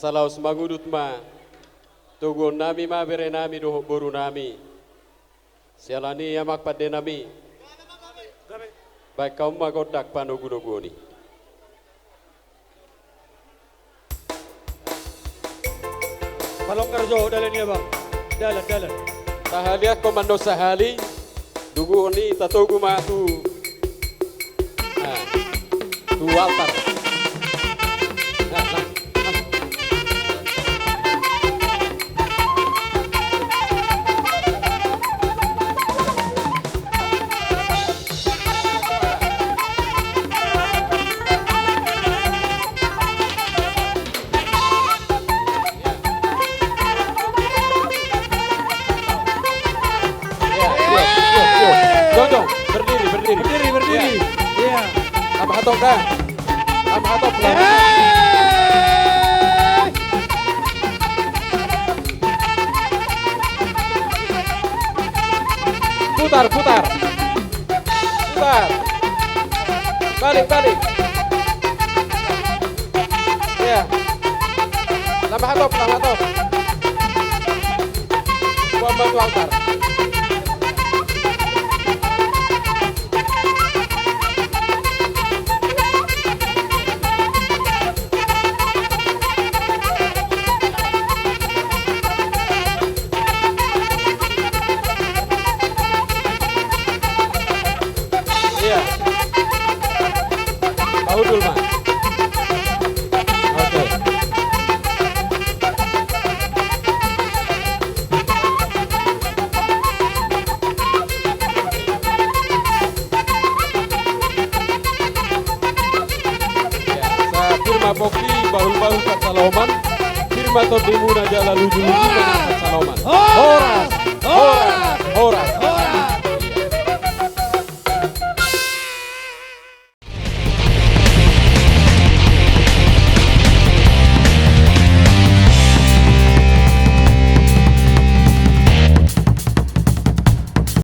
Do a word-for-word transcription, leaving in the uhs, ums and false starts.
Salaos mangudut ma. Toguon nami ma bere nami dohot boru nami. Siala ni i, amang pande nami, baen hamu ma gondang panogunoguon i. Palonggar jo dalan i, amang. Dalan, dalan. Tahaliangkon ma annon sahali. Duguhon i tatogu ma tu, nah, tu altar. Nah, nah, nah. Iya, iya, iya, iya. Jong, jong. Berdiri, berdiri. Berdiri, berdiri. Iya. Iya. Tambah hatop, dah. Tambah hatop, dah. Iya. Putar, putar. Putar. Balik, balik. Iya. Lama hatop, lama hatop. Buat bantu altar. Iya. Pahundul ma. Oke. Iya, sa pir ma pongki, bahul-bahul pansaloman. Pir ma tondimuna jala luju-luju ma pansaloman. Horas! Horas! Horas!